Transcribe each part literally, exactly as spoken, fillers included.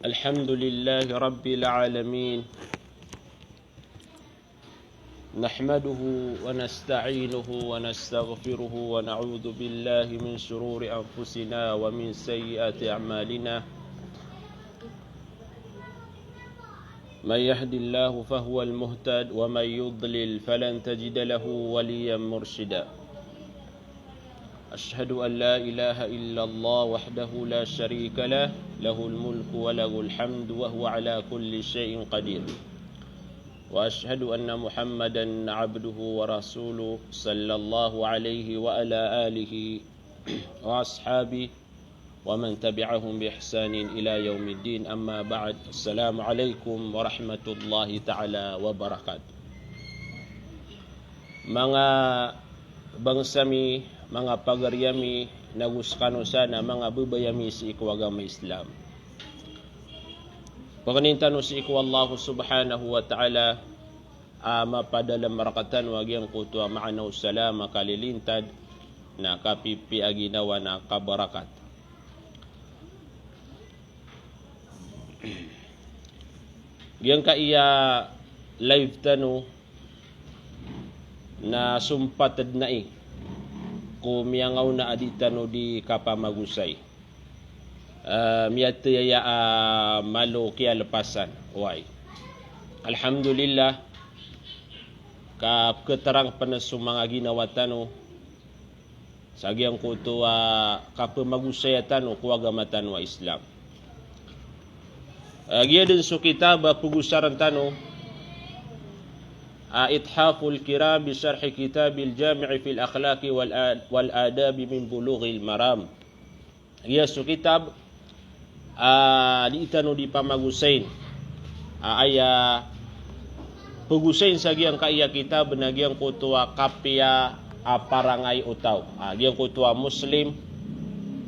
الحمد لله رب العالمين. نحمده ونستعينه ونستغفره ونعوذ بالله من شرور أنفسنا ومن سيئات أعمالنا. من يهد الله فهو المهتد ومن يضلل فلن تجد له وليا مرشدا. أشهد أن لا إله إلا الله وحده لا شريك له، له الملك وله الحمد وهو على كل شيء قدير. وأشهد أن محمدا عبده ورسوله صلى الله عليه وعلى آله وأصحابه ومن تبعهم بإحسان إلى يوم الدين، أما بعد. السلام عليكم ورحمة الله تعالى وبركاته. Manga bangsa mi, manga pagari ami, nago sekano san a manga babay ami sii ko agama Islam. Pangnin tano sii ko Allah Subhanahu wa Ta'ala a mapadalem rektano a giyangkoto a maana o salam a kalilintad, na kapipiya a ginawa na kabarakat. Giyangkaya live tano na sompat den ai ko miyangaona a di tano di kapamagosay. Eh, miyatiyaya a malo kiyalepasan. Oway. Alhamdulillah. Ka peketerang pen so manga ginawa tano sa giyangkoto a kapemagosaya tano ko agama tano a Islam. A giya den so kitab a pegosaren tano a Ithaful Kiram bi Sharhi Kitabil Jami' fil Akhlaqi wal Ad-, wal Adabi min Bulughil Maram. Giya so kitab a di tano di pamagosayin a aya pegosayin sa giyangkaya kitab na giyangkoto a kapiya a parangay o taw. A giyangkoto a Muslim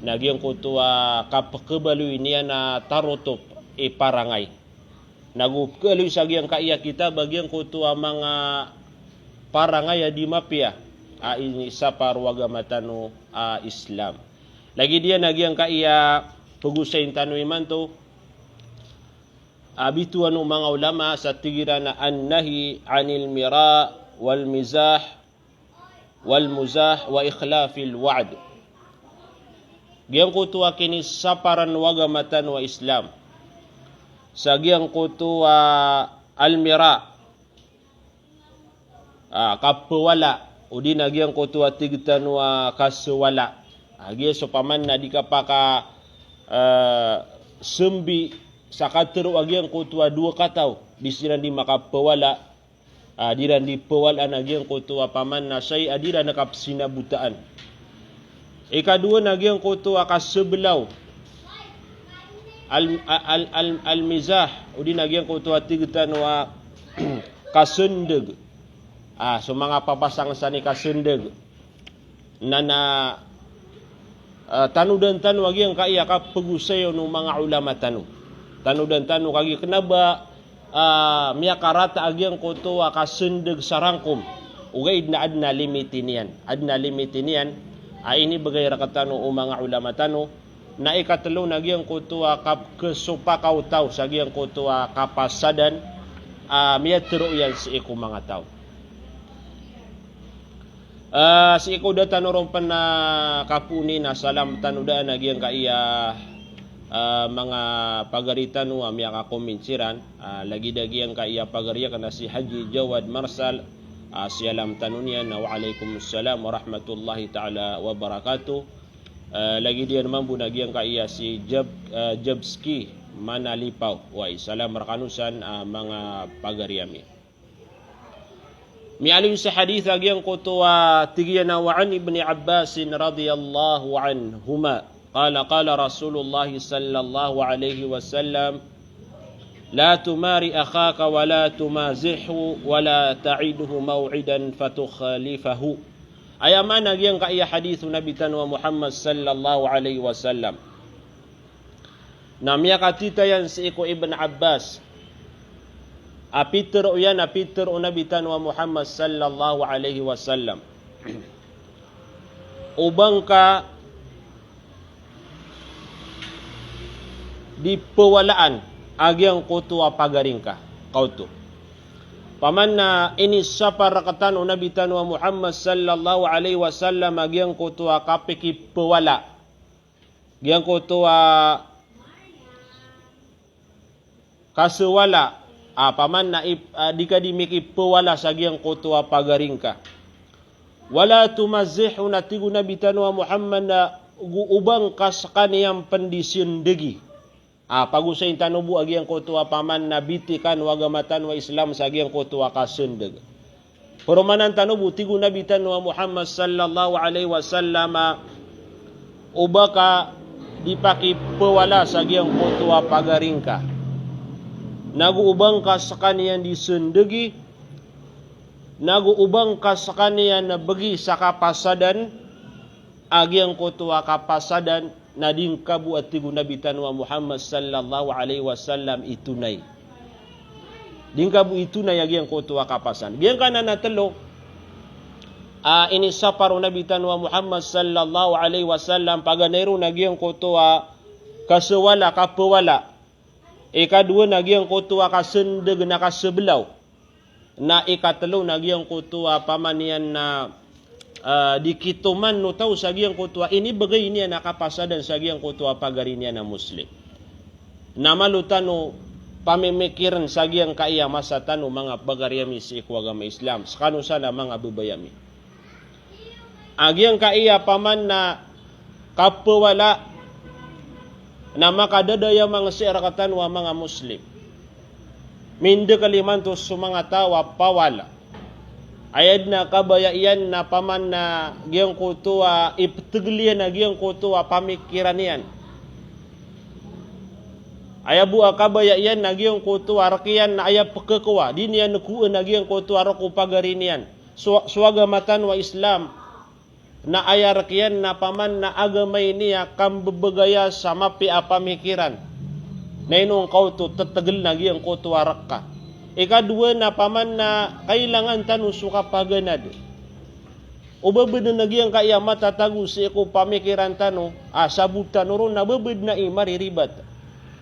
na giyangkoto a kapekebaloy niyan a tarotop i parangay. Nago pekaloy sa giyangkaya kitab a giyangkoto a manga parangay a di mapiya a inisapar o agama tano a Islam. Lagid iyan a giyangkaya pegosayin tano imanto a bitowan o manga ulama sa tig iran a an-nahyi anil mira wal mizah wal muzah wa ikhlafil wa'd. Giyangkoto a kinisaparan o agama tano a Islam sa giyangkoto a almira, a, kapewala, odi na giyangkoto a tig tano a kasewala. A, giya so paman na di kapaka, eh, sembi sa katero a giyangkoto a dowa kataw, di siran di makapewala, a, di ran di pewalaan a giyangkoto a paman na shay a di ran kapesinabotaan. Ikadowa na giyangkoto a kasebelaw. Al, al, al, al, al mizah, odi na giyangkoto a tig tano a kasendeg. A, so manga papasang sa ni kasendeg. Na, na, ah, tanodan tano a giyangkaya kapegosayon o manga ulama tano. Tanodan tano kagiya kena ba, ah, miyakarata a giyangkoto a kasendeg sa rangkom. Ogaid na aden a limiti niyan. Aden a limiti niyan. A inibegay rektano o manga ulama tano. Na ikatelo na giyangkoto a kapekesopaka o taw sa giyangkoto a kapasadan a miyatero iyan sii ko manga taw. Ah, sii ko da tano ron pen a kapoon na salam tano daan a giyangkaya, ah, manga pagari tano a miyaka-comment siran, ah, lagid a giyangkaya pagari aken a si Haji Jawad Marsal, ah, siyalam tano niyan na wa alaikumussalam warahmatullahi ta'ala wabarakatuh. Ah, lagid iyan mambo na giyangkaya si Jab-, ah, Jabski Manalipaw. Oway, salam rekano san, ah, manga pagari ami. Miyaaloy sa hadith a giyangkoto a tig iyan a wa an Ibni Abbasin radiyallahu anhuma. Qala, qala Rasulullah sallallahu alayhi wasallam, "La tumari akhaka wa la tumazihhu wa la ta'idhu maw'idan fatukhlifahu." Aya maana giyangkaya hadith o Nabi tano a Muhammad sallallahu alayhi wasallam. Na miyakatitayan sii ko Ibn Abbas a pitero iyan, a pitero o Nabi tano a Muhammad sallallahu alayhi wasallam. O ba ngka di pewalaan a giyangkoto a pagari ngka. Kaoto. Paman na inisapar rektano o Nabi tano a Muhammad sallallahu alaihi wasallam a giyangkoto a kapikipewala. Giyangkoto a kasewala, a, paman na ip-, a, di ka di mikipewala sa giyangkoto a pagari ngka. Wala tumazzihu, na tig o Nabi tano a Muhammad na go o ba ngka sekaniyan pen di sendegi. A, pagosayin tano bo a giyangkoto a paman na bitikan o agama tano a Islam sa giyangkoto a kasendeg. Peromanan tano bo tig o Nabi tano a Muhammad sallallahu alaihi wasallam a o ba ka di pakipewala sa giyangkoto a pagari ngka. Na go o ba ngka sekaniyan di sendegi, na go o ba ngka sekaniyan begi sa kapasadan, a giyangkoto a kapasadan, na di ngka bo a tig o Nabi tano a Muhammad sallallahu alaihi wasallam itonay. Di ngka bo itonay a giyangkoto a kapasadan. Giyangkanan a telo, a, inisapar o Nabi tano a Muhammad sallallahu alaihi wasallam, paganay ron a giyangkoto a kasewala, kapewala. Ikadowa na giyangkoto a kasendeg na kasebelaw. Na ikatelo na giyangkoto a paman iyan na, ah, di kitoman o taw sa giyangkoto a inibegay niyan a kapasadan sa giyangkoto a pagari niyan a Muslim. Na malo tano pamimikiren sa giyangkaya masa tano manga pagari ami sii ko agama Islam. Sekano san a manga bebay ami. A giyangkaya paman na kapewala na makadadayamang sii rektano a manga Muslim. Mindekel imanto so manga taw a pawala. Aya den a kabaya iyan na paman na giyangkoto a iptegel iyan a giyangkoto a pamikiran iyan. Aya bo a kabaya iyan na giyangkoto a rek iyan na aya pekekowa, di niyan koen a giyangkoto a rek o pagari niyan. So, so agama tano a Islam, na aya rek iyan na paman na agama ini a kambebegaya sa mapiya a pamikiran. Na ino ngka oto tetegel na giyangkoto a rek ka. Ikadowa na paman na kailangan tano so kapaganad. O bebeden a giyangkaya matatago sii ko pamikiran tano, a, sabot tano ron na bebeden a i mariribat.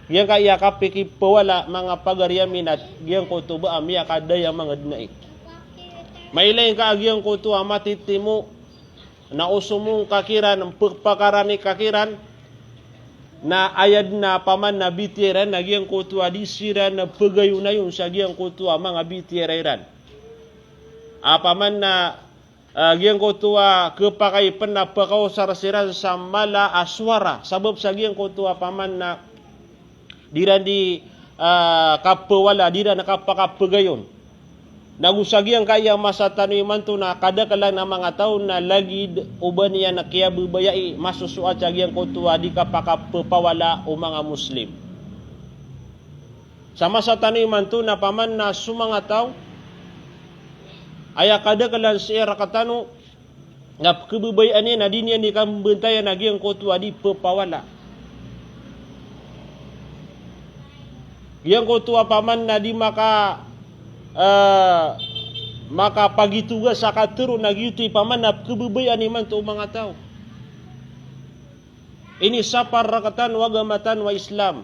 Giyangkaya kapikipewala manga pagari ami na giyangkoto ba a miyakadayamang den ai. Mailay ngka a giyangkoto a matitimo na osomong ka kiran, pekpakarani ka kiran, na aya den a paman na bitiyaran na giyangkoto a di siran pegayonayon sa giyangkoto a manga bitiyara iran. A paman na, ah, giyangkoto a kepakay pen a pekaosar siran sa mala a sowara, sabap sa giyangkoto a paman na di ran di, ah, kapewala, di ran kapakapegayon. Na go sa giyangkaya masa tano imanto na kadakelan a manga taw na lagid o ba niyan kiyabebayai, masosoat sa giyangkoto a di kapakapepawala o manga Muslim. Sa masa tano imanto na paman na so manga taw aya kadakelan sii rektano, na pekebebayaan iyan a di niyan di kambentayan a giyangkoto a di pepawala. Giyangkoto a paman na di maka, eh, makapagitoga sa katero na giyoto i paman na pekebebayaan imanto o manga taw. Inisapar rektano o agama tano a Islam.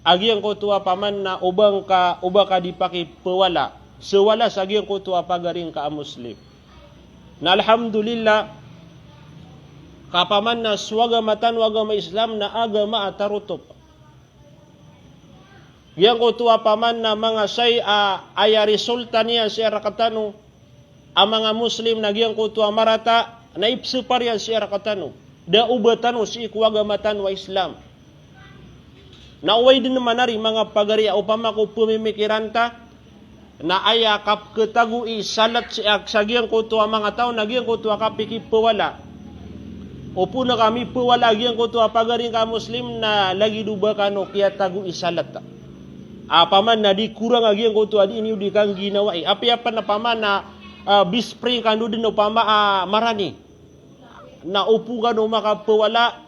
A giyangkoto a paman na o ba ngka, o ba ka di pakipewala. Sewala sa giyangkoto a pagari ngka a Muslim. Na alhamdulillah, ka paman na so agama tano a agama Islam na agama a tarotop. Giyangkoto a paman na manga sai a aya resulta niyan sii rektano a manga Muslim na giyangkoto a marata na ipsepar iyan sii rektano. Da o ba tano sii ko agama tano a Islam. Na oway den man ari manga pagari a opama ko pemimikiran ta, na aya kapeketago i salat sii ak sa giyangkoto a manga taw na giyangkoto a kapikipewala. Opama ka mipewala a giyangkoto a pagari ngka a Muslim na lagid o ba kano kiyatago i salat. A paman na di korang a giyangkoto a di niyo di kangginawai. Apiya pen a paman na, ah, bispring kano den opama a marani. Na opama kano makapewala,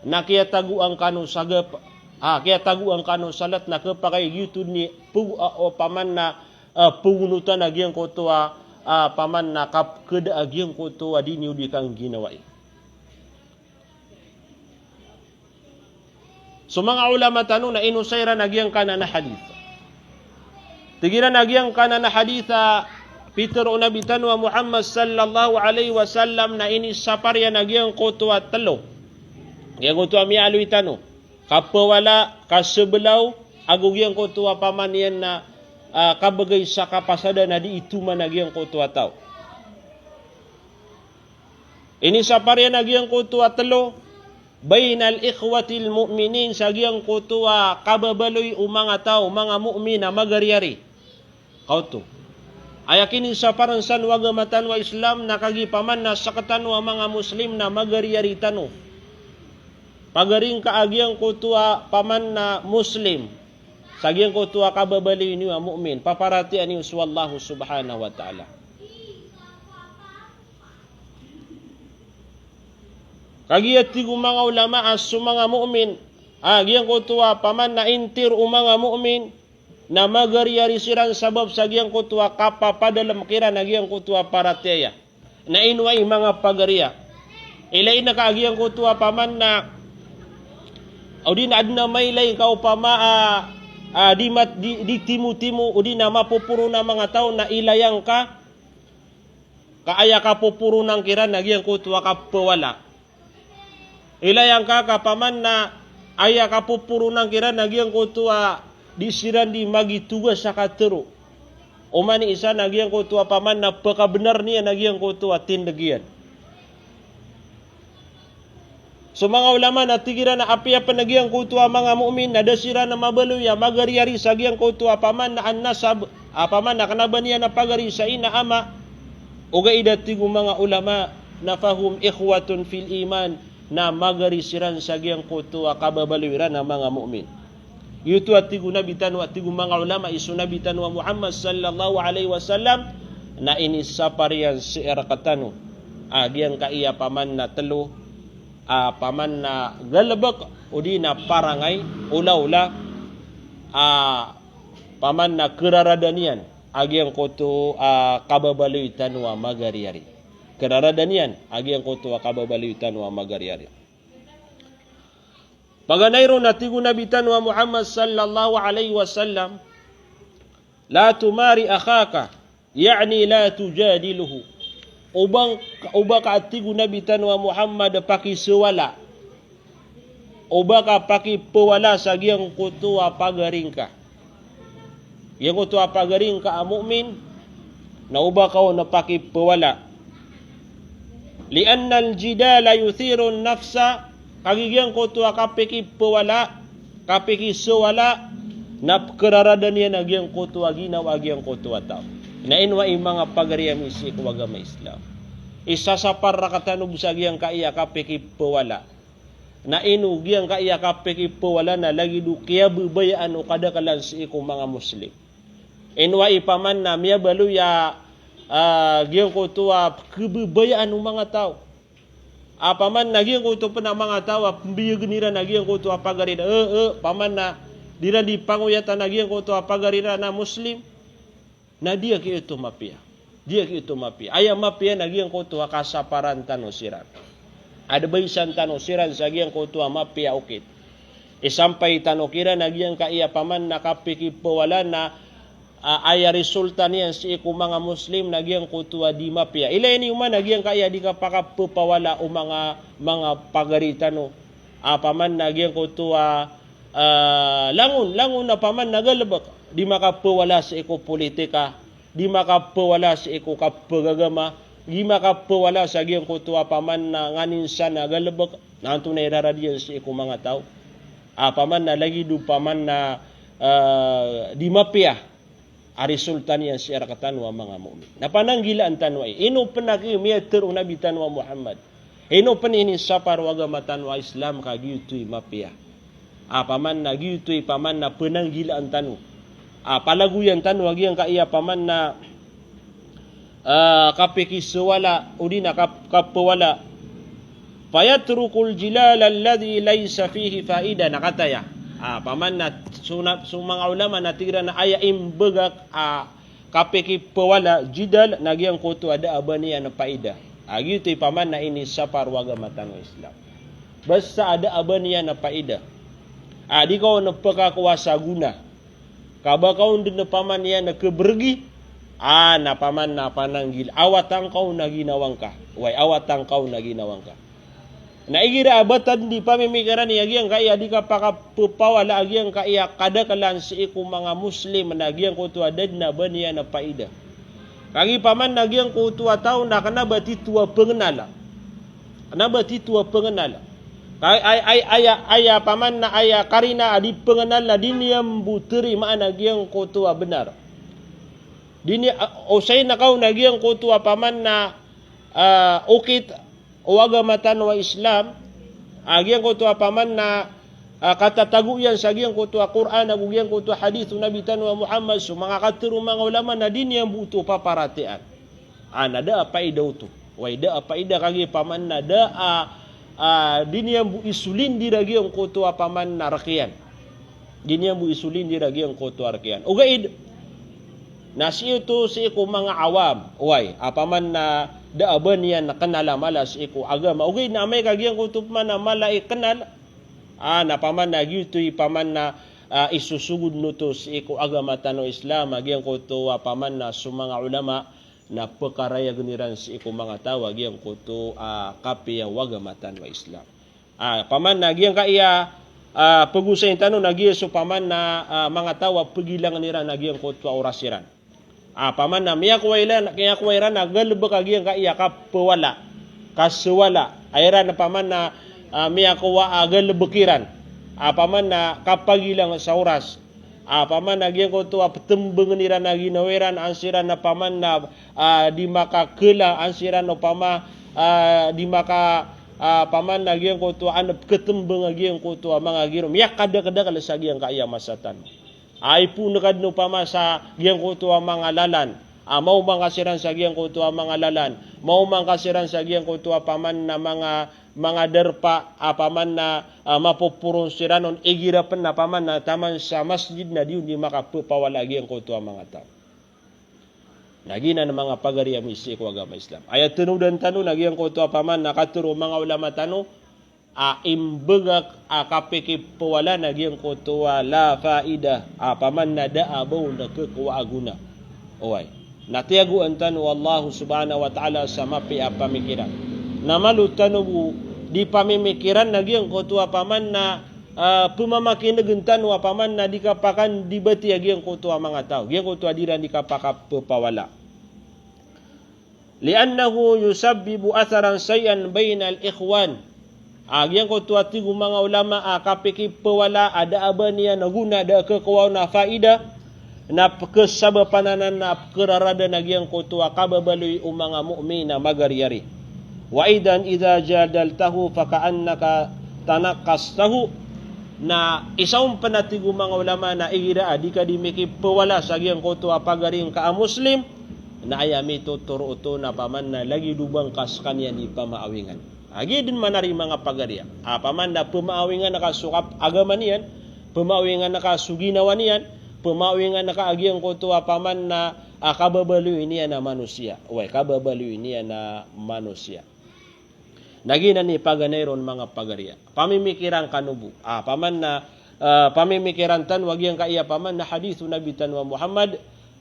na kiyatagoan kano sagap, ah, kiyatagoan kano salat na kepakay giyoto ni peg-, ah, o paman na, ah, pegonotan a giyangkoto a, ah, paman na kapekeda a giyangkoto a di niyo di kangginawai. So manga ulama tano na inosay iran a giyangkanan a hadith. Tig iran a giyangkanan a hadith a pitharo o Nabi tano a Muhammad sallallahu alaihi wasallam na inisapar iyan a giyangkoto a telo. Giyangkoto a miyaaloy tano. Kapawala, kasebelaw, ago giyangkoto a paman iyan na, ah, kabegay sa kapasada na di itoman a giyangkoto a taw. Inisapar iyan a giyangkoto a telo, bainal ikhwatil mu'minin, sa giyangkoto a kababaloy o manga taw, manga mu'min a magariyari. Kaoto. Aya kinisapar san o agama tano a Islam na kagiya paman na sektano a manga Muslim na magariyari tano. Pagari ngka a giyangkoto a paman na Muslim. Sa giyangkoto a kababaloy niyo a mu'min. Paparatiyayaan iyo so Allah subhanahu wa ta'ala. Kagiya tig o manga ulama a so manga mu'min, a giyangkoto a paman na intiro o manga mu'min, na magariyari siran sabap sa giyangkoto a kapapadalem kiran a giyangkoto a paratiyaya. Na ino ay manga pagariya. Ilay ngka a giyangkoto a paman na, o di na aden a mailay ka opama a, a, di mat-, di, di timotimo, o di na mapoporo na manga taw na ilay ngka, ka aya kapoporonan kiran a giyangkoto a kapawala. Ilay ngka ka paman na aya kapoporonan kiran a giyangkoto a di siran di magitogas a katero. Oman i isa na giyangkoto a paman na pekabenar niyan a giyangkoto a tindeg iyan. So manga ulama na tig iran a apiya pen a giyangkoto a manga mu'min na da siran a mabaloy a magariyari sa giyangkoto a paman na an-nasab, a paman na kena ba niyan a pagari sa ina ama. Ogaid a tig o manga ulama na fahum ikhwatun fil iman, na magari siran sa giyangkoto a kababaloy iran a manga mu'min. Giyoto a tig o Nabi tano, a tig o manga ulama i so Nabi tano a Muhammad sallallahu alaihi wasallam, na inisapar iyan sii rektano a giyangkaya paman na telo, a paman na galebek, o di na parangay, olaola, a paman na kerarada niyan a giyangkoto a kababaloy tano a magariyari. Kerarada niyan a giyangkoto a kababaloy tano a magariyari. Paganay ron na tig o Nabi tano a Muhammad sallallahu alaihi wasallam, "La tumari akhaka," ya'ni la tujadiluhu. Oba, oba ka, a tig o Nabi tano a Muhammad, pakisewala. Oba ka pakipewala sa giyangkoto a pagari ngka. Giyangkoto a pagari ngka a mu'min, na oba ka on pakipewala. Li'annal jidala yuthirun nafsa, kagiya giyangkoto a kapikipewala, kapikisewala, na pekerarada niyan a giyangkoto a ginawa a giyangkoto a taw. Na ino i manga pagari ami sii ko agama Islam. Isasapar rektano bo sa giyangkaya kapikipewala. Na ino giyangkaya kapikipewala na lagid o kiyabebayaan o kadaklan sii ko manga Muslim. Ino i paman na miyabaloy a, ah, giyangkoto a kebebayaan o manga taw. A paman na giyangkoto pen a manga taw a pembiyegen iran a giyangkoto a pagari iran. Eh, eh, paman na di iran di pangoyatan a giyangkoto a pagari iran a Muslim. Na di a giyoto mapiya. Di a giyoto mapiya. Aya mapiya na giyangkoto a kasaparan tano siran. Advice-an tano siran sa giyangkoto a mapiya okit. Isampay tano kiran a giyangkaya paman na kapikipewala na, a, aya resulta niyan sii ko manga Muslim na giyangkoto a di mapiya. Ilay niyo man a giyangkaya di kapakapepawala o manga, manga pagari tano. A paman na giyangkoto a, ah, langon, langon a paman na galebek. Di makapewala sii ko politika, di makapewala sii ko kapagagama, di makapewala sa giyangkoto a paman na nganin sa na galebek. Na antonaa i rarad iyan sii ko manga taw. A paman na lagid o paman na, ah, di mapiya a resulta niyan sii rektano a manga mu'min. Na pananggilaan tano ai. Ino pen a kimiyatharo o Nabi tano a Muhammad. Ino pen inisapar o agama tano a Islam ka giyoto i mapiya. A paman na giyoto i paman na pananggilaan tano. A palagoyan tano a giyangkaya paman na, ah, kapikisewala, o di na kap-, kapewala. Fayatrukul jidala alladhi laysa fihi faidah, na kataya. A, paman na, so na, so manga ulama na tig iran a aya imbegak a kapikipewala, jidal, na giyangkoto a da a ba niyan a paidah. A, giyoto i paman na inisapar o agama tano a Islam. Basta a da a ba niyan a paidah. A di ka on pekakowa sa gona. Ka ba ka on den paman iyan keberegi. A na paman na pananggil. Awatan ka on a ginawa ngka. Way, awatan ka on a ginawa ngka. Na igira a ba ta den di pamimikiran iyan a giyangkaya di kapakapepawala a giyangkaya kadakelan sii ko manga Muslim na giyangkoto a da den a ba niyan a paida. Kagiya paman na giyangkoto a taw na kena ba tito a pengenal. Kena ba tito a pengenal. Ka-, ay, ay, aya, aya paman na aya karina a di pengenal na di niyan bo terimaan a giyangkoto a benar. Di niyan, a, osay na ka on a giyangkoto a paman na, a, okit o agama tano a Islam, a giyangkoto a paman na, a, katatago iyan sa giyangkoto a Qur'an ago giyangkoto a hadith o Nabi tano a Muhammad, so manga katero o manga ulama na di niyan bo oto paparatiyayaan. A na da a paida oto. Way, da a paida kagiya paman na da a, a, di niyan bo isolindir a giyangkoto a paman na rek iyan. Di niyan bo isolindir a giyangkoto a rek iyan. Ogaid na sii oto sii ko manga awam. Way, a paman na da a ba niyan kenal a mala sii ko agama. Ogaid na amay ka giyangkoto paman na mala i kenal. A na paman na giyoto i paman na, a, isosogod oto sii ko agama tano Islam a giyangkoto a paman na so manga ulama na pekarayagen iran sii ko manga taw a giyangkoto a kapiya o agama tano a Islam. A, paman na giyangkaya, a, pegosayin tano na giya so paman na, a, manga taw a pegilangen iran a giyangkoto a oras iran. A, paman na miyakowa iran, miyakowa iran a galebek a giyangkaya kapewala. Kasewala. A iran paman na, a, miyakowa a galebek iran. A, paman na kapagilang sa oras. A, paman na giyangkoto a petembengen iran a ginawa iran, an siran a paman na, a, di makakela, an siran opama, a, di maka, a, paman na giyangkoto a, an peketembeng a giyangkoto a manga girom. Miyakadakedakel sa giyangkaya masa tano. A, ipoon ka den opama sa giyangkoto a manga lalan. A, maoma ngka siran sa giyangkoto a manga lalan. Maoma ngka siran sa giyangkoto a paman na manga manga darpa a paman na, a, mapoporon siran on igira pen a paman na taman sa masjid na di on di makapepawala a giyangkoto a manga taw. Na giyanan manga pagari ami sii ko agama Islam. Aya tenodan tano na giyangkoto a paman na katero o manga ulama tano a imbegak a kapekipewala na giyangkoto a la faida a paman na da a ba on kekowa a gona. Oway. Na tiyagoan tano o Allah subhanahu wa ta'ala sa mapiya a pamikiran. Na malo tano bo di pamimikiran na giyangkoto a paman na, a, pemamakinegen tano a paman na di kapakandibati a giyangkoto a manga taw. Giyangkoto a di iran di kapakapepawala. Li'annahu yusabbibu atharan sayyi'an bainal ikhwan. A giyangkoto a tig o manga ulama a kapikipewala a da a ba niyan a gona, da a kekowa on a faida, na pekesabapan anan na pekeraradan a giyangkoto a kababaloy o manga mu'min a magariyari. Wa idan idha jadaltahu faka'annaka tanaqastahu. Na isa on pen a tig o manga ulama na igira a di ka di mikipewala sa giyangkoto a pagari ngka a Muslim, na aya mitotoro oto na paman na lagid o ba ngka sekaniyan di pamaawingan. A giya den manari manga pagari a, a paman na pemaawingan ka so kap-, agama niyan, pemaawingan ka so ginawa niyan, pemaawingan ka a giyangkoto a paman na, a, kababaloy niyan a manosiya. Oway, kababaloy niyan a manosiya. Na giyanan i paganay ron manga pagari a. Pamimikiran kano bo. A, paman na, a, pamimikiran tano a giyangkaya paman na hadith o Nabi tano a Muhammad,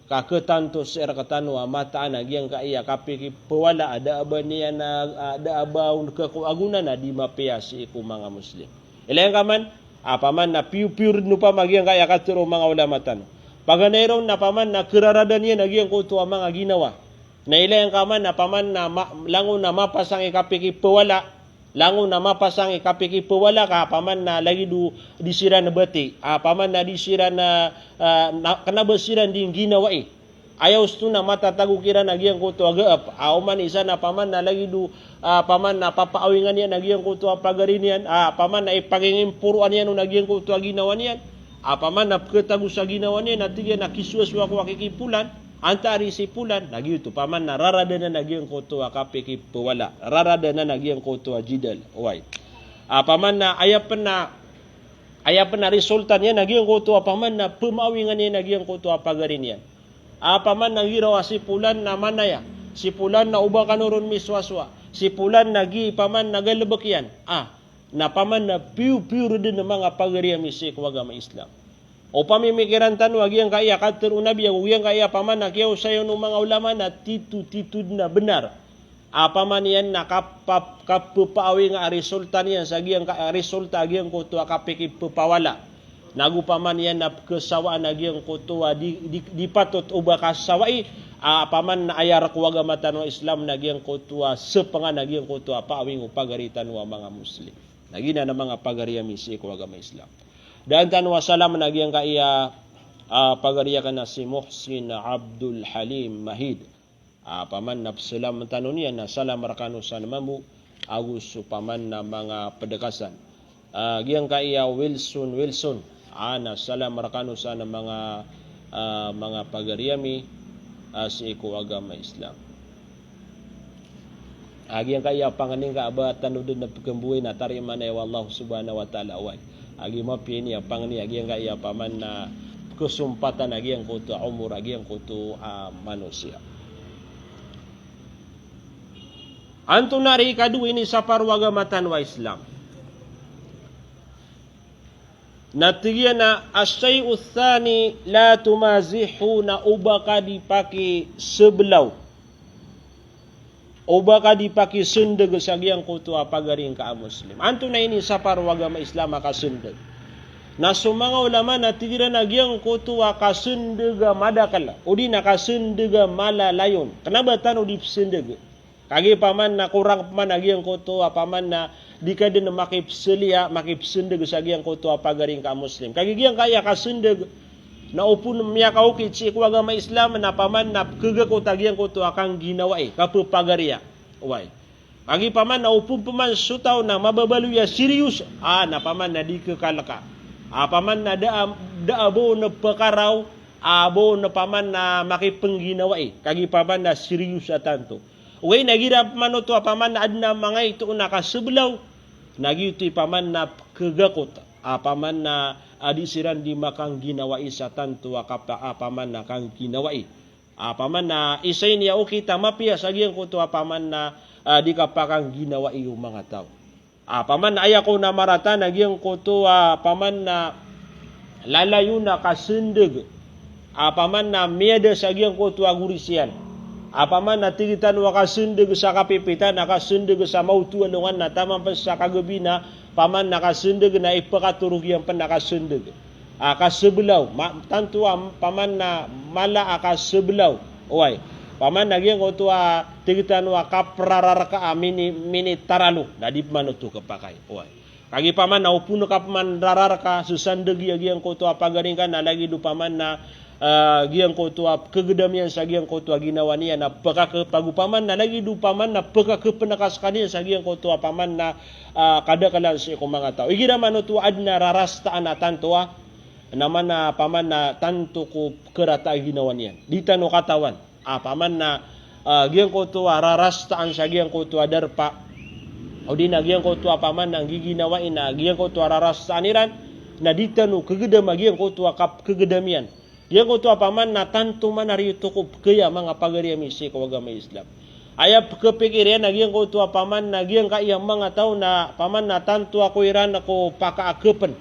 ka ketanto sii rektano a mataan a giyangkaya kapikipewala a da a ba niyan a, a, da a ba on kekowa a gona na di mapiya sii ko manga Muslim. Ilay ngka man, a, paman na piyopiyor den opama giyangkaya katero o manga ulama tano. Paganay ron na paman na keraradan iyan a giyangkoto a manga ginawa. Na ilay ngka man a paman na ma-, langon a mapasang i kapikipewala, langon a mapasang i kapikipewala ka paman na lagid o di siran bati, a paman na di siran, a, a, na, kena ba siran di ngginawai. Aya osto na matatago kiran a giyangkoto a gaap, a oman isa na paman na lagid o, a, paman na papaawingan iyan a giyangkoto a pagari niyan, a paman na ipakingimporoan iyan on a giyangkoto a ginawa niyan, a paman na peketago sa ginawa niyan, na tig iyan a kisowasowa ko a kikipolan, antaa ari si polan, na giyoto, paman na rarad anan a giyangkoto a kapikipewala, rarad anan a giyangkoto a jidal, oway. A paman na aya pen a, aya pen a resulta niyan a giyangkoto a paman na pemaawingan iyan a giyangkoto a pagari niyan. A paman na giraw a si polan na manaya, si polan na oba kano ron misowasowa, si polan na gi paman na galebek iyan. A, Na paman na piyo-piyo reden a manga pagari ami sii ko agama Islam. O pamimikiran tano a giyangkaya katharo o Nabi ago giyangkaya paman na kiyaosayan o manga ulama na tito-tito den a benar. A paman iyan na kapa-, kapepaawinga a resulta niyan sa giyangka-, resulta a giyangkoto a kapikipepawala. Na go paman iyan na pekesawaan a giyangkoto a di, di, di patot o ba kasawai, a paman na aya rek o agama tano a Islam na giyangkoto a sepengan a giyangkoto a paawing o pagari tano a manga Muslim. Na giyanan a manga pagari ami sii ko agama Islam. Daan tano a salam na giyangkaya, a, pagari aken a si Muhsin Abdul Halim Mahid. A, paman na pesalam tano niyan na salam rekano san mambo, ago so paman na manga pedekasan. A, giyangkaya Wilson, Wilson. A, na salam rekano san manga, a, manga pagari ami, a, sii ko agama Islam. A, giyangkaya pangni ngka a ba tano den a pekemboy na tarimaan o Allah Subhanahu wa Ta'ala, oway. A, giya mapiya ini a pangni a giyangkaya paman na pekesompatan a giyangkoto a omor a giyangkoto a manosiya. Antonaa i ikadowa a inisapar o agama tano a Islam? Na tig iyan a, "Ash-shay'u ath-thani la tumazihu," na o ba ka di pakisebelaw, o ba ka di pakisendeg sa giyangkoto a pagari ngka a Muslim. Antonaa i inisapar o agama Islam a kasendeg? Na so manga ulama na tig iran a giyangkoto a kasendeg a madakel, odi na kasendeg a malalayon. Kena ba tano di pesendeg. Kagiya paman na korang paman a giyangkoto a paman na di ka den makipeseliya, makipesendeg sa giyangkoto a pagari ngka a Muslim. Kagiya giyangkaya kasendeg na opama miyakaokit sii ko agama Islam na paman na pekegakot a giyangkoto a kangginawai, kapepagariya. Oway. Kagiya paman na opama paman so taw na mababaloy a serious, a, na paman na di kekaleka. A, paman na da a, da a bo na pekaraw, a, bo na paman na makipengginawai. Kagiya paman na serious a tanto. Oway, na igira paman oto a paman na aden a mangaito on a kasebelaw, na giyoto i paman na pekegakot a paman na, a, di siran di makangginawai sa tanto a kapa-, a paman na kangginawai. A paman na isa ini a okit a mapiya sa giyangkoto a paman na, a, di kapakangginawai o manga taw. A paman na aya ko na marata na giyangkoto a paman na lalayon a kasendeg. A paman na miyada sa giyangkoto a goris iyan. A paman na tig tano a kasendeg sa kapipitan, a kasendeg sa maoto a alongan na taman pen sa kagabi na paman na kasendeg na ipekatorogiyan pen a kasendeg. A kasebelaw, ma-, tanto a paman na mala a kasebelaw. Oway. Paman na giyangkoto a tig tano a kaprararka a mini-, minitaralo. Na di paman oto kepakay. Oway. Kagiya paman na opama ka paman rararka, sesandegi a giyangkoto a pagari ngka na lagid o paman na, a, giyangkoto a pekegedam iyan sa giyangkoto a ginawa niyan na pekake-, pago paman na lagid o paman na pekakepeneka sekaniyan sa giyangkoto a paman na, a, kadakelan sii ko manga taw. Igira man oto a aden a rarastaan a tanto a, na mana paman na tanto ko kerata a ginawa niyan. Di tano katawan. A paman na, a, giyangkoto a rarastaan sa giyangkoto a darpa. Odi na giyangkoto a paman na giginawai na giyangkoto a rarastaan iran. Na di tano kegedam a giyangkoto a kap-, kegedam iyan. Giyangkoto a paman na tanto man a riyo toko pekaya manga pagari ami sii ko agama Islam. Aya pekepikir iyan a giyangkoto a paman na giyangkaya manga taw na paman na tanto ako iran ko pakaakepen.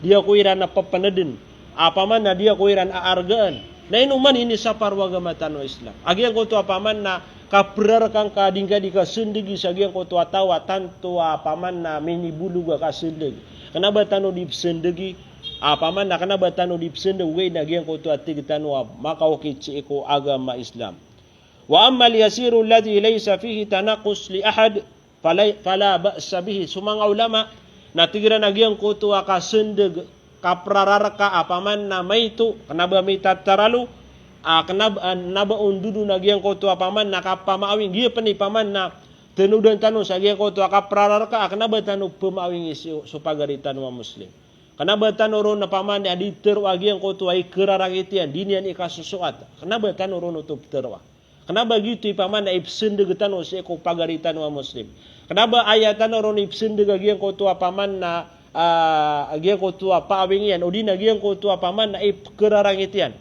Di ako iran a pepeneden. A paman na di ako iran a argaan. Na ino man inisapar o agama tano a Islam? A giyangkoto a paman na kaprararka ngka di ngka di kasendegi sa giyangkoto a taw a tanto a paman na minibolog a kasendeg. Kena ba tano di pesendegi? A paman na kena ba tano di pesendeg, oway, na giyangkoto a tig tano a makaokit sii ko agama Islam. Wa ammal yasiru alladhi laysa fihi tanaqqus li ahad, fala, fala ba'sa bihi. So manga ulama na tig iran a giyangkoto a kasendeg, kaprararka a paman na maito, kena ba mitataralo, a kena ba, a, kena ba ondodo na giyangkoto a paman na kapamaawing, giya pen i paman na tenodan tano sa giyangkoto a kaprararka, a kena ba tano pemaawing i so, so pagari tano a Muslim. Kena ba tano ron a paman na di tero a giyangkoto a ikerarangit iyan, di niyan ikasosoat. Kena ba tano ron oto petero a. Kena ba giyoto i paman na ipesendeg tano sii ko pagari tano a Muslim. Kena ba aya tano ron ipesendeg a giyangkoto a paman na, a, a giyangkoto a paawing iyan, odi na giyangkoto a paman na ipekerarangit iyan.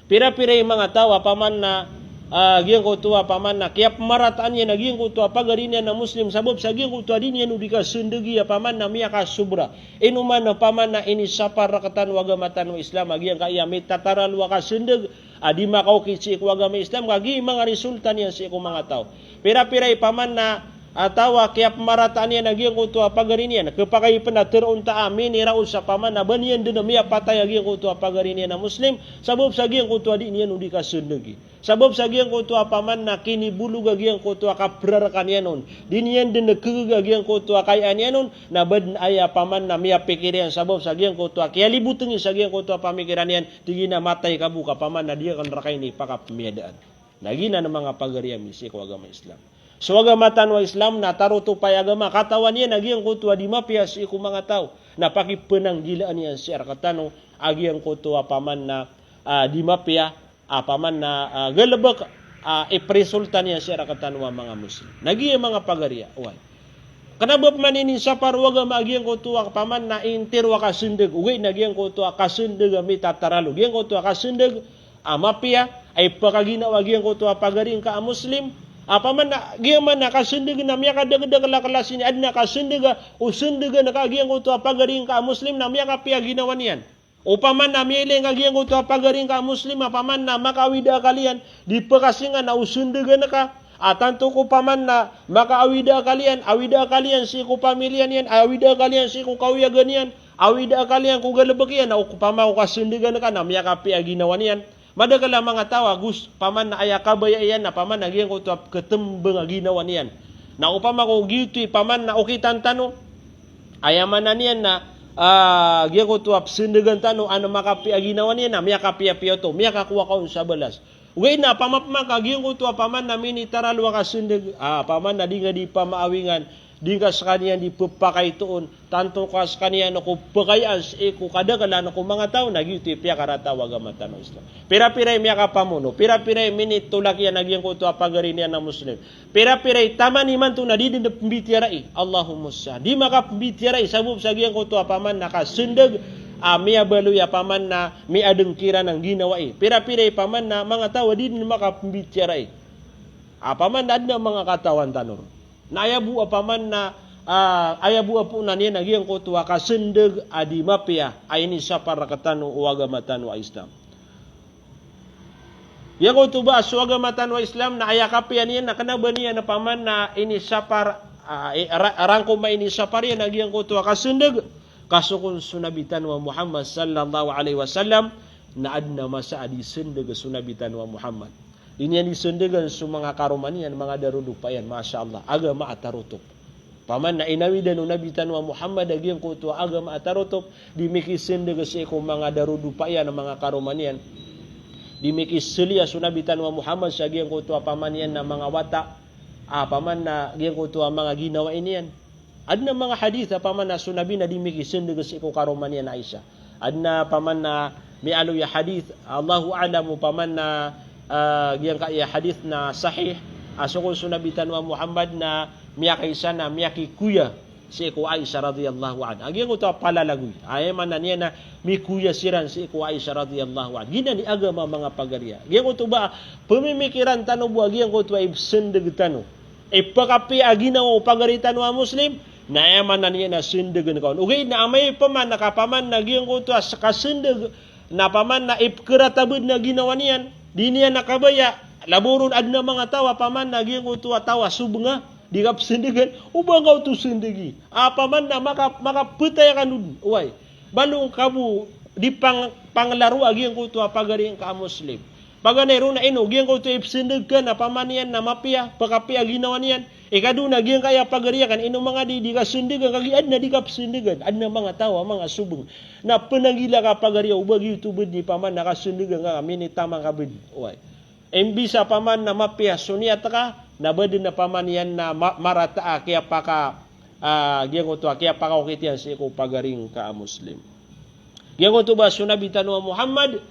Pira-pira i manga taw a paman na, ah, giyangkoto a paman na kiyapmarataan iyan a giyangkoto a pagari niyan a Muslim, sabap sa giyangkoto a di niyan o di kasndgi a paman na miyakasobra. Ino man a paman na inisapar rktano o agama tano a Islam a giyangkaya mitataralo a kasndg a di makaokit sii ko agama Islam, ka giya i manga resulta niyan sii ko manga taw. Pira-pira i paman na a taw a kiyapmarataan iyan a giyangkoto a pagari niyan, khapakay pn a tharoon ta a miniraos a paman na ba niyan dn miyapatay a giyangkoto a pagari niyan a Muslim, sabap sa giyangkoto a di niyan o di kasndgi. Sabap sa giyangkoto a paman na kinibolog a giyangkoto a kaprarkan iyan on. Di niyan dn khagaga a giyangkoto a kayaan iyan on, na ba dn aya paman na miyapikir iyan sabap sa giyangkoto a kiyalibotngi sa giyangkoto a pamikiran iyan, tig iyan a matay ka bo ka paman na di akn rka ini pakapmiyadaan. Na giyanan manga pagari ami sii ko agama Islam. So agama tano a Islam na tarotop a agama, katawan iyan a giyangkoto a di mapiya sii ko manga taw. Na pakipnanggilaan iyan sii rktano a giyangkoto a paman na, ah, di mapiya, a paman na, ah, galbk, ah, ipresulta niyan sii rktano a manga Muslim. Na giya manga pagari, oway. Kna ba pman inisapar o agama a giyangkoto a paman na intiro a kasndg, ogaid na giyangkoto a kasndg a mitataralo. Giyangkoto a kasndg a mapiya a ipakaginawa a giyangkoto a pagari ngka a Muslim. A paman na giya man a kasndg na miyakadakdakl a klas ini, adn a kasndg a o sndgn ka a giyangkoto a pagari ngka a Muslim na miyakapiya a ginawa niyan. Opama na miyailay ngka giyangkoto a pagari ngka a Muslim, a paman na makaawid a akal iyan, di pkasingan a o sndgn ka, a tanto ko paman na makaawid a akal iyan, awid a akal iyan sii ko pamilya niyan, awid a akal iyan sii ko kaoyagan iyan, awid a akal iyan ko galbk iyan, na opama ko kasndgn ka na miyakapiya a ginawa niyan. Madakl a manga taw a gus, paman na aya kabaya iyan, na paman na giyangkoto a pkhatmbang a ginawa niyan. Na opama ko giyoto i paman na okitan tano, aya maana niyan na, ah, giyangkoto a psndgan tano a makapiya a ginawa niyan na miyakapiyapiya oto, miyakakowa ka on sa balas. Ogaid na pamapman ka giyangkoto a paman na minitaralo a kasndg, ah, paman na di ngka di pamaawingan, di ngka skaniyan di pphakaitoon, tanto ka skaniyan ko pkayaan sii ko kadaklan ko manga taw, na giyoto i piyakarata o agama tano a Islam. Pirapira i miyakapamono, pirapira i minitolak iyan a giyangkoto a pagari niyan a Muslim. Pirapira i taman imanto na di dn pmbitiyarai. Allahumma sa. Di makapmbitiyarai sabap sa giyangkoto a paman na kasndg a miyabaloy a paman na miyadng kiran a ginawai. Pirapira i paman na manga taw a di dn makapmbitiyarai. A paman na adn a manga katawan tano ron. Na aya bo a paman na, ah, aya bo a poonan iyan a giyangkoto a kasndg a di mapiya a inisapar rktano o agama tano a Islam. Giyangkoto ba so agama tano a Islam na aya kapiya niyan na kna ba niyan a paman na inisapar, ah, i-, ra-, rangkom a inisapar iyan a giyangkoto a kasndg, ka so kon so Nabi tano a Muhammad sallallahu alaihi wasallam, na adn a masa a di sndg so Nabi tano a Muhammad. Di niyan di sndgan so manga karoma niyan, manga darodopa iyan, masha Allah, agama a tarotop. Paman na inawidan o Nabi tano a Muhammad a giyangkoto a agama a tarotop, di mikisndg sii ko manga darodopa iyan a manga karoma niyan. Di mikisliya so Nabi tano a Muhammad sa giyangkoto a paman iyan na manga wata, a paman na giyangkoto a manga ginawai niyan. Adn a manga hadith a paman na so Nabi na di mikisndg sii ko karoma niyan a Aisha. Adn a paman na miyaaloy a hadith, Allahu a'lam, paman na, ah, giyangkaya hadith na sahih, a so kon so Nabi tano a Muhammad na miyakaisa na miyakikoya sii ko Aisha radhiyallahu anha. A giyangkoto a palalagoy. Aya maana niyan na mikoya siran sii ko Aisha radhiyallahu anha. Giyanan i agama, manga pagariya. Giyangkoto ba, pmimikiran tano bo a giyangkoto a ipsndg tano, ipakapiya a ginawa o pagari tano a Muslim, na aya maana niyan na sndgn ka on. Ogaid na amay paman na ka paman na giyangkoto a s-, kasndg, na paman na ipkaratabd na ginawa niyan, di niyan na kabaya, labaw ron adn a manga taw a paman na giyangkoto a taw a sobnga, di kapsndgan, o ba ngka oto sndgi. A paman na maka-, makapatay ka on, oway. Balong ka bo di pang-, panglaro a giyangkoto a pagari ngka a Muslim. Paganay ron na ino, giyangkoto a ipsndg ka na paman iyan na mapiya, pakapiya a ginawa niyan. Ikadowa na giyangkaya pagari akn, ino manga di, di kasndgan, kagiya adn a di kapsndgan, adn a manga taw a manga sobng. Na pnanggila ka pagari a o ba giyoto bd i paman na kasndgan ka, minitaman ka bd. Oway. Imbis a paman na mapiya so niyat ka, na ba dn a paman iyan na ma-, marata a kiyapaka, ah, giyangkoto a kiyapakaokit iyan sii ko pagari ngka a Muslim. Giyangkoto ba so Nabi tano a Muhammad,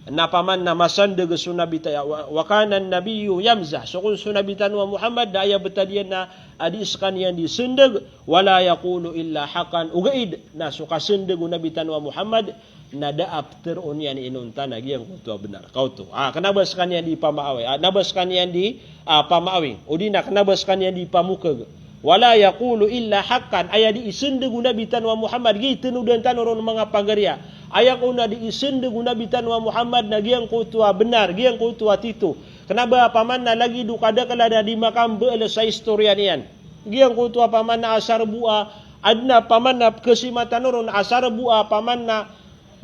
na paman na masndg so Nabi ta-, wa, wa kana an-nabiyyu yamzah. So kon so Nabi tano a Muhammad, na aya btad iyan na a di skaniyan di sndg, wala yaqulu illa haqqan. Ogaid na so kasndg o Nabi tano a Muhammad, na da a ptharoon iyan inonta na giyangkoto a bnar. Kaoto. Ah, kna ba skaniyan di pamaawing. Ah, kna ba skaniyan di, ah, pamaawing. O di na kna ba skaniyan di pamokeg. Wala yaqulu illa haqqan. Aya di isndg o Nabi tano a Muhammad, giya tanodan tano ron manga pagariya. Aya kon a di isndg o Nabi tano a Muhammad na giyangkoto a bnar, giyangkoto a tito. Kna ba paman na lagid o kadaklan a di makambeel sa istoriya niyan. Giyangkoto a paman na asar bo a, adn a paman na pkhasima tano ron asar bo a paman na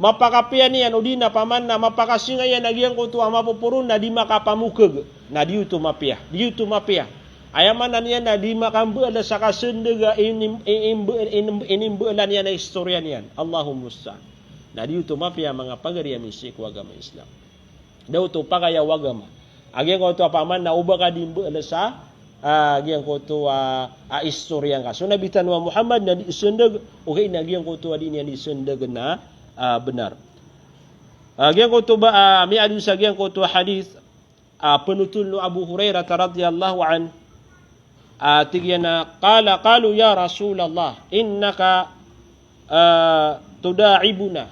mapakapiya niyan o di na paman na mapakasinga iyan a giyangkoto a mapoporo na di makapamokeg. Na di oto mapiya, di oto mapiya. Aya maana niyan na di makambeel sa kasndg a inim-, inimbeel-, inim-, inimbeelan iyan a istoriya niyan. Allahul musta'an. Na di oto mapiya manga pagari ami sii ko agama Islam. Da oto pakaya o agama a giyangkoto a paman na oba ka di mbeel sa, ah, giyangkoto a, ah, istoriya ngka. So Nabi tano a Muhammad na di isndg, ogaid na giyangkoto a di niyan isndg na, ah, bnar. Ah, giyangkoto ba, ah, miyaaloy sa giyangkoto a hadith, ah, pnothol o Abu Hurairah radhiyallahu anhu, ah, tig iyan a, qala, qalu ya Rasulallah, innaka, ah, tuda'ibuna.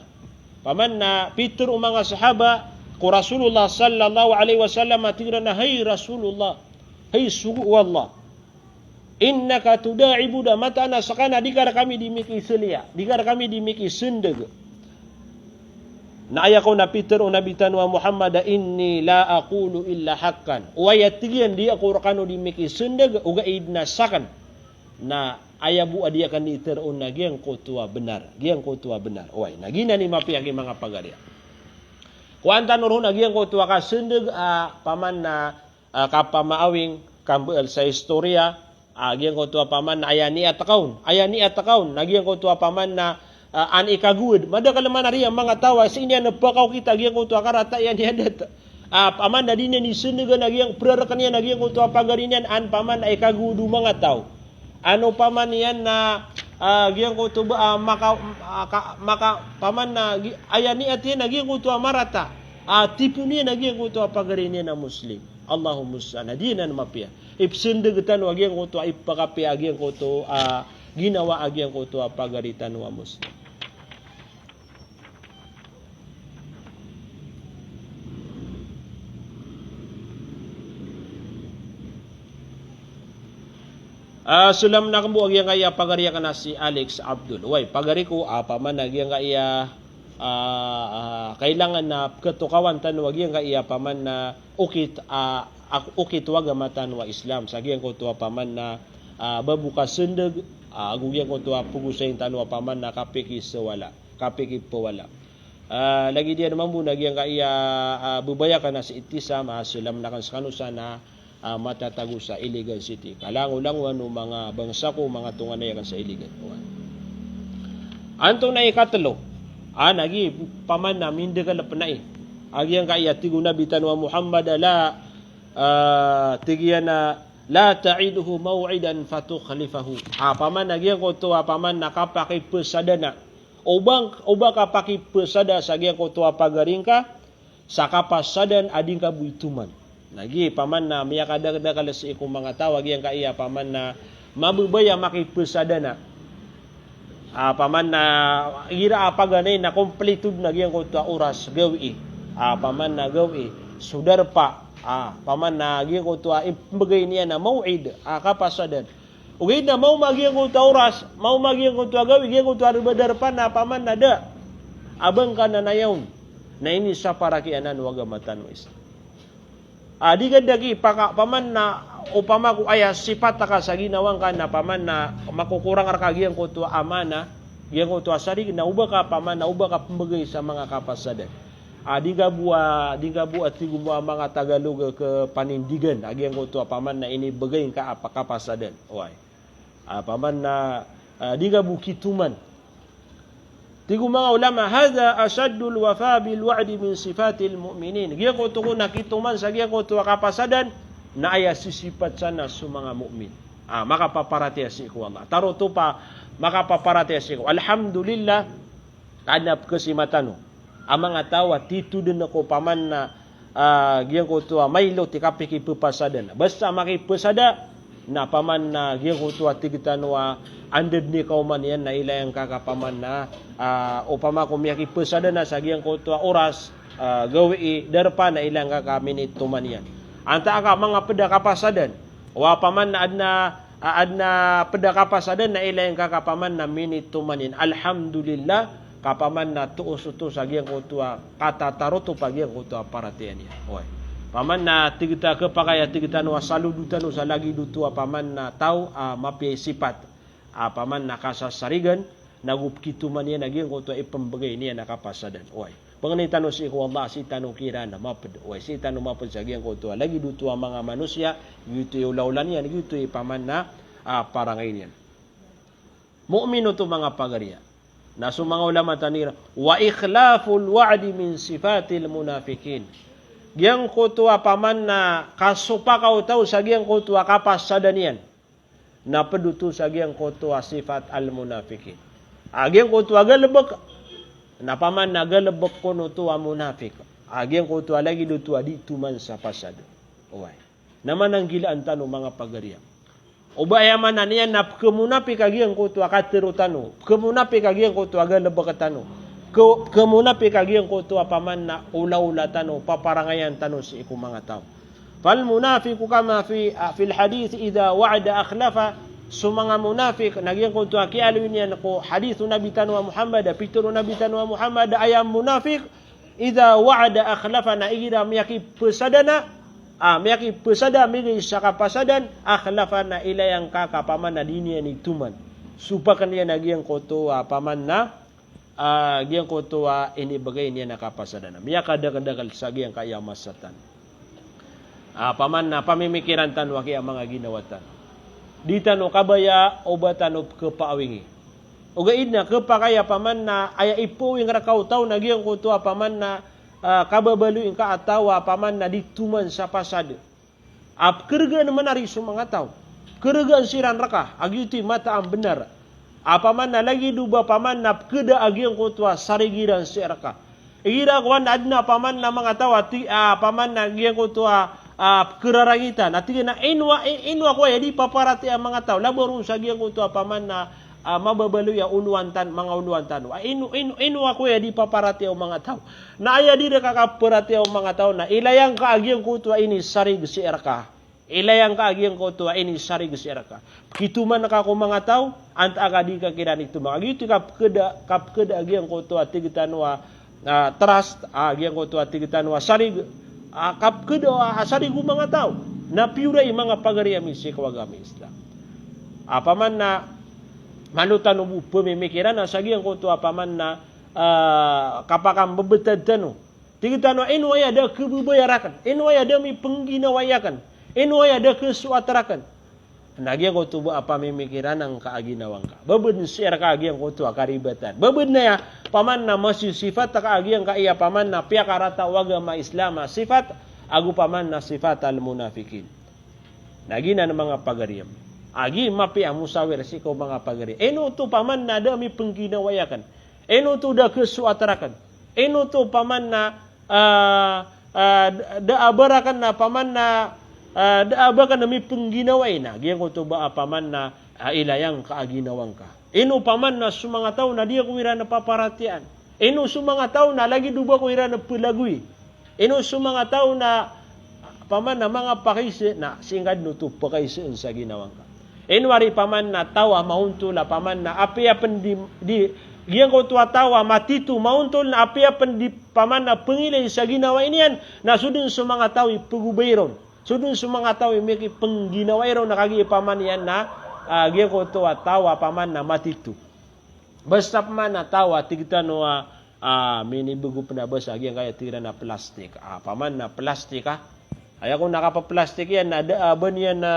Paman na pitharo o manga sahaba ko Rasulullah sallallahu alaihi wasallam a tig iran a, hay Rasulullah, hay sogo o Allah. Innaka tuda'ibuna, mataan a ska na di ka rkami di mikisliya, di ka rkami di mikisndg. Na aya kon a pitharo o Nabi tano a Muhammad a, inni la aqulu illa haqqan. Oway, a tig iyan, di ako rkano di mikisndg, ogaid na sakn na aya bo a di akn di tharoon na giyangkoto a bnar, giyangkoto a bnar. Oway, na giyanan i mapiya ki manga pagari. Kowan tano ron a giyangkoto a kasndg a paman na ah, kapamaawing, kambeel sa istoriya, ah, giyangkoto a paman na aya niyat ka on, aya niyat ka on, na giyangkoto a paman na, ah, an ikagowad. Madakl man a riya manga taw a sii niyan pakaokit a giyangkoto a karata iyan i adat. Ah, paman na di niyan isndgan a giyang, prarkn iyan a giyangkoto a pagari niyan, an paman na ikagowad o manga taw. Ano paman iyan na, ah, giyangkoto ba, ah, maka, ah, ka, maka, paman na, gi-, aya niyat iyan na giyangkoto a marata. Ah, tipon iyan a giyangkoto a pagari niyan a Muslim. Allahul musta'an. Na di anan mapiya. Ipsndg tano a giyangkoto a ipakapiya a giyangkoto a ginawa a giyangkoto a pagari tano a Muslim. Ah, salam na kmbo a giyangkaya pagari akn a si Alex Abdul. Oway, pagari ko, ah, paman a giyangkaya, ah, ah, kailangan na pkhatokawan tano a giyangkaya paman na okit, ah, ak-, okit o agama tano a Islam. Sa giyangkoto a paman na, ah, babo kasndg, ah, ago giyangkoto a pgosayn tano a paman na kapikisawala, kapikipawala. Ah, lagid iyan mambo na giyangkaya, ah, babaya akn a si Itisam, ah, salam na akn skano sa na, ah, matatago sa Iligan City. Kalangolangowan o manga bangsa ko, manga tonganay akn sa Iligan. Antonaa i ikatlo? Ah, na giya paman na mindakl pn ai. A giyangkaya tig o Nabi tano a Muhammad a la, ah, tig iyan a, la ta'idhu maw'idan fatukhlifahu. Ah, paman na giyangkoto a paman na kapakipsada na. Oba, oba ka pakipsada sa giyangkoto a pagari ngka, sa kapasadan a di ngka bo itoman. Na giya paman na miyakadakdakl sii ko manga taw a giyangkaya paman na mababaya makipsada na. Ah, paman na igira a paganay na komplito dn a giyangkoto a oras gawii. Ah, paman na gawii. So darpa. Ah, paman na giyangkoto a ipmbgay niyan a maw'id. Ah, kapasadan. Ogaid na maoma giyangkoto a oras, maoma giyangkoto a gawii, giyangkoto a darpa na paman na da a ba ngka nanaya on. Na inisapar aki anan o agama tano a Islam. Ah, di ka da ki paka-, paman na opama ko aya sipat ka sa ginawa ngka na paman na makokorang rka giyangkoto a amana, giyangkoto a sarig na oba ka paman na oba ka pmbgay sa manga kapasadan. Ah, di ka bo a, di ka bo a tig o manga Tagalog a kapanindigan a giyangkoto a paman na inibgay ngka a pa-, kapasadan. Oway. Ah, paman na, ah, di ka bo kitoman. Tig o manga ulama, hadha ashaddul wafa bil wa'di min sifatil mu'minin. Giyangkoto kon a kitoman sa giyangkoto a kapasadan, na aya sisipat san a so manga mu'min. Ah, makapaparatiyaya sii ko Allah. Taroto pa, makapaparatiyaya sii ko. Alhamdulillah, adn a pkhasima tano a manga taw a tito dn ko paman na, ah, giyangkoto a mailot i kapikipasada. Basta makipasada, Na paman na giyangkoto a tig tano a anded ni kaoman iyan na ilay angka ka paman na, ah, opama ko miyakipasad anan sa giyangkoto a oras, ah, gawii, darpa na ilay angka ka minit toman iyan. Antaa ka manga ped a kapasadan, wa paman na adn a, ah, adn a ped a kapasadan na ilay angka ka paman na minit toman iyan. Alhamdulillah, ka paman na toos oto sa giyangkoto a katatarotop a giyangkoto a paratiyaya niyan. Oway. Paman na tig ta, kepakay a tig tano a salodo tano sa lagid oto a paman na taw a mapiya i sipat a paman na kasasarigan, nago pekitoman iyan a giyangkoto a ipembegay niyan a kapasadan. Oway. Pangnin tano sii ko Allah, sii tano kiran a maped. Oway, sii tano maped sa giyangkoto a lagid oto a manga manosiya, giyoto i olaola niyan, giyoto i paman na, ah, parangay niyan. Mu'min oto manga pagariya. Na so manga ulama tano iran, wa ikhlaful wa'di min sifatil munafiqin. Giyangkoto a paman na kasopak o taw sa giyangkoto a kapasadan iyan, na ped oto sa giyangkoto a sifat al munafiqin. A giyangkoto a galebek, na paman na galebek kon oto a munafik. A giyangkoto a lagid oto a di toman sa pasad. Oway. Na mananggilaan tano manga pagariya. O ba aya maana niyan na pekemunafik a giyangkoto a katero tano, pekemunafik a giyangkoto a galebek tano, ke-, pekemunafik a giyangkoto a paman na olaola tano, paparangayan tano sii ko manga taw. Fal munafiqu kama fi, ah, fil hadith idha wa'ada akhlafa. So manga munafik, na giyangkoto a kiyaaloy niyan ko hadith o Nabi tano a Muhammad, a pitero o Nabi tano a Muhammad, aya munafik, idha wa'ada akhlafa, na igira miyakipesada na, ah, miyakipesada, migay sa kapasadan, akhlafa, na ilay angka ka paman na di niyan itoman. Sopaken iyan a giyangkoto a paman na, ah, giyangkoto a inibegay niyan a kapasadan. Miyakadakeldakel sa giyangkaya masa tano. Ah, paman na pamimikiran tano a kiya manga ginawa tano. Di tano kabaya o ba tano pekepaawingi. Ogaid na kepakay a paman na aya ipaawing reka o taw na giyangkoto a paman na, ah, kababaloy ngka a taw a paman na di toman sa pasad. A pekeregaan man ari so manga taw. Pekeregaan siran reka, a giyoto i mataan a benar. A paman na lagid o ba paman na pekeda a giyangkoto a sarig iran sii reka. Igira kowan adn a paman na manga taw a ti-, a paman na giyangkoto a, a, pekerarangitan. A tig iyan a ino a, i-, ino ako aya di paparatiyaya o manga taw. Labaw ron sa giyangkoto a paman na, a, mababaloy a olowan tan-, manga olowan tano. A ino, ino, ino ako aya di paparatiyaya o manga taw. Na aya di reka kaparatiyaya o manga taw na ilay angka a giyangkoto a inisarig sii reka. Ilay angka a giyangkoto a inisarig sii reka. Pekitoman ka ko manga taw, antaa ka di ka kiran itoman. A giyoto i kapekeda, kapekeda a giyangkoto a tig tano a, ah, trust, a giyangkoto a tig tano a sarig, a kapekeda a sarig o manga taw. Na piyorai manga pagari ami sii ko agama Islam. A paman na malo tano bo pemimikiran a sa giyangkoto a paman na, ah, kapakambebetad tano. Tig tano a ino aya da kebebayar aken, ino aya da mipengginawai aken, ino aya da kesoat raken. Na giyangkoto bo a pamimikiran angka a ginawa ngka. Ba bed sii reka a giyangkoto a karibatan. Ba bed na aya paman na masisipat ka a giyangkaya paman na piyakarata o agama Islam a sipat, ago paman na sipat al-munafiqin. Na giyanan manga pagari ami. A giya mapiya a mosawir sii ko manga pagari. Ino oto paman na da mipengginawai aken. Ino oto da kesoat raken. Ino oto paman na, ah, ah, da a ba raken na paman na, ah, da a ba aken na mipengginawai na. Giyangkoto ba a paman na, ah, ilay angka a ginawa ngka. Ino paman na so manga taw na di ako iran paparatiyayaan. Ino so manga taw na lagid o ba ako iran pelagoy. Ino so manga taw na paman na manga pakaiza, na sii ngka den oto pakaizaan sa ginawa ngka. Ino ari paman na taw a maontol a paman na apiya pen di, di, giyangkoto a taw a matito maontol na apiya pen di paman na pengilay sa ginawa niyan, na so den so manga taw i pegobay ron. So den so manga taw i mikipengginawai ron na kagiya paman iyan na, ah, giyangkoto a taw a paman na matito. Basta paman na taw a tig tano a, ah, minibego pen a basa giyangkaya tig iran a plastik. Ah, paman na plastik, ah. Aya kon a kapaplastik iyan na da a ba niyan na,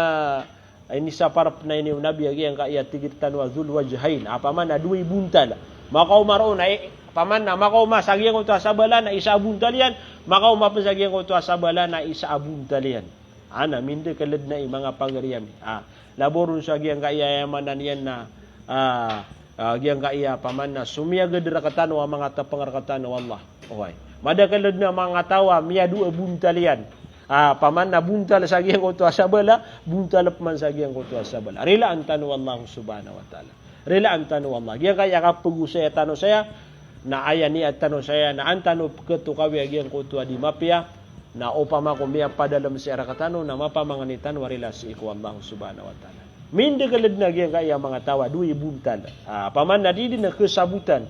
ah, inisapar pen a ini o Nabi a giyangkaya tig tano a dhul wajhayn. Ah, paman na dowa i bontal. Makaoma roo na, eh, paman na makaoma sa giyangkoto a sabala na isa a bontal iyan, makaoma pen sa giyangkoto a sabala na isa a bontal iyan. Ana, mindekeled na i manga pagari ami. Ah, labaw ron sa giyangkaya aya maana niyan na, ah, ah, giyangkaya paman na somiyagad rektano a manga tapang rektano o Allah. Oway. Madakeled na manga taw a miyadowa bontal iyan. Ah, paman na bontal sa giyangkoto a sabala, bontal pman sa giyangkoto a sabala. Rilaan tano o Allah subhanahu wa ta'ala. Rilaan tano o Allah. Giyangkaya kapagosaya tano saya, na aya niyat tano saya, na an tano pkhatokawi a giyangkoto a di mapiya, na opama ko miyapadalm sii rktano, na mapamangni tano a rila sii ko Allah subhanahu wa ta'ala. Mindakl dn a giyangkaya manga taw a dowa i bontal. Ah, paman na di dn khasabotan.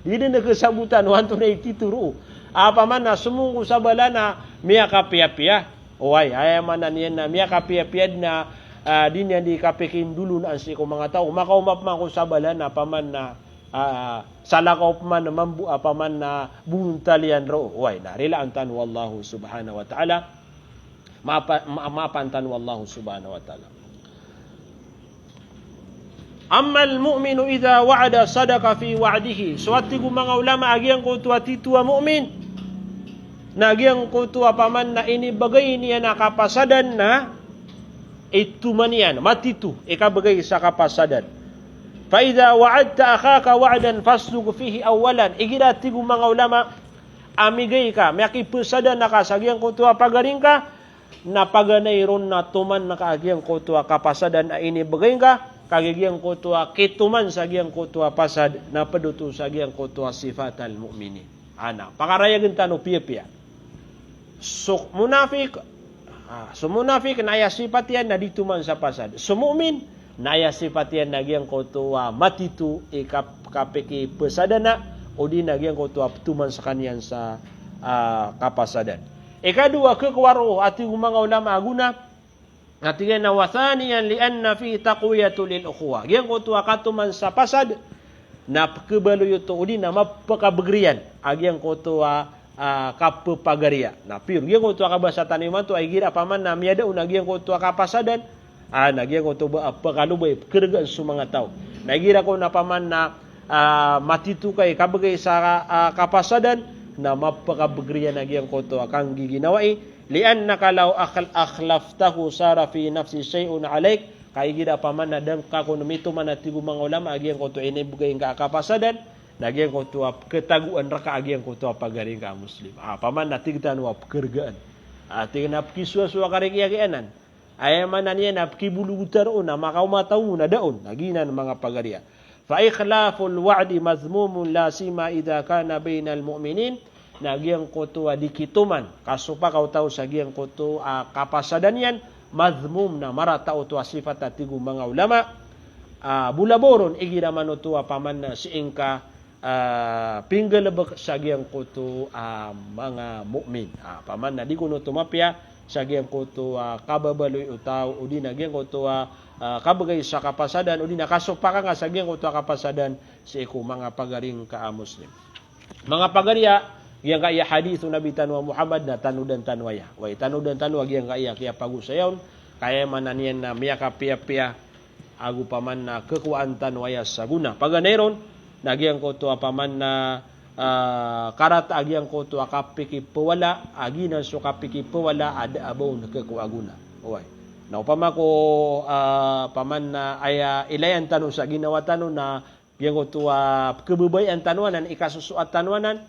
Di dn khasabotan o antonaa i titho roo. Ah, paman na somong ko sabala na miyakapiyapiya. Oway, aya maana niyan na miyakapiyapiya dn a, ah, di niyan di kapikindolon sii ko manga taw. Makaoma pman ko sabala na paman na, ah, salakaw pman mambo, ah, paman na bontal iyan roo. Oway, na rilaan tano o Allah subhanahu wa ta'ala. Maapa-, ma-, maapaan tano o Allah subhanahu wa ta'ala. Ammal mu'minu idha wa'ada sadaqa fi wa'dihi. So a tig o manga ulama a giyangkoto a titho a mu'min, na giyangkoto a paman na inibgay niyan a kapasadan na itoman iyan, matitho i kabgay sa kapasadan. Fa idha wa'adta akhaka wa'dan fasduq fihi awwalan. Igira a tig o manga ulama, a migay ka, miyakipsadan ka sa giyangkoto a pagari ngka, na paganay ron na toman ka a giyangkoto a kapasadan a inibgay ngka, kagiya giyangkoto a kitoman sa giyangkoto a pasad, na pd oto sa giyangkoto a sifatal mu'minin. Ana, pakarayagn tano piyapiya. So munafik, ah, so munafik na aya sipat iyan na di toman sa pasad. So mu'min, na aya sipat iyan na giyangkoto a matitho i kap-, kapikipsadan a, odi na giyangkoto a ptoman skaniyan sa, ah, kapasadan. Ikadowa, khakowa roo a tig o manga ulama a gona, na tig iyan a wa thaniyan li anna fihi taqwiyatan lil ukhuwah. Giyangkoto a katoman sa pasad, na pkhabaloy oto, odi na mapakabgr iyan a giyangkoto a ah, kapphagariya. Na piyor giyangkoto a kabasa tano imanto a igira paman na miyada on a giyangkoto a kapasadan, ah, na giyangkoto ba, ah, pkhalobay, pkhargaan so manga taw. Na igira kon a paman na, ah, matitho ka i kabgay sa, ah, kapasadan, na mapakabgr iyan a giyangkoto a kanggiginawai. Li'annaka law akhl-, akhlaftahu sara fi nafsi shay'un alayk. Ka igira paman na da ngka kon mitoman a tig o manga ulama a giyangkoto a inibgay ngka a kapasadan, na giyangkoto a pkhatagoan rka a giyangkoto a pagari ngka a Muslim. Ah, paman na tig tano a pkhargaan. Ah, tig na pkisowasowa ka rk iyan anan. Aya maana niyan na pkibologotan on a makaoma taw on a da on. Na giyanan manga pagariya. Fa ikhlaful wa'di madhmumun la siyama idha kana baynal mu'minin. Na giyangkoto a di kitoman, kasopak o taw sa giyangkoto a kapasadan iyan, madhmum, na marata oto a sipat a tig o manga ulama, ah, bolabaw ron igira man oto a paman na sii ngka, ah, pinggalbk sa giyangkoto a manga mu'min. Ah, paman na di kon oto mapiya sa giyangkoto a kababaloy o taw, odi na giyangkoto a, ah, kabgay sa kapasadan, odi na kasopak ngka sa giyangkoto a kapasadan sii ko manga pagari ngka a Muslim. Manga pagariya, giyangkaya hadith o Nabi tano a Muhammad na tanodan tano aya. Way, tanodan tano a giyangkaya kiyapagosaya on, ka aya maana niyan na miyakapiyapiya ago paman na khakowaan tano aya sa gona. Paganay ron, na giyangkoto a paman na, ah, karata a giyangkoto a kapikipawala, a giyanan so kapikipawala a da a ba on khakowa a gona. Oway. Na opama ko, ah, paman na aya ilayan tano sa ginawa tano na giyangkoto a pkhababayaan tano anan, ikasosoat tano anan,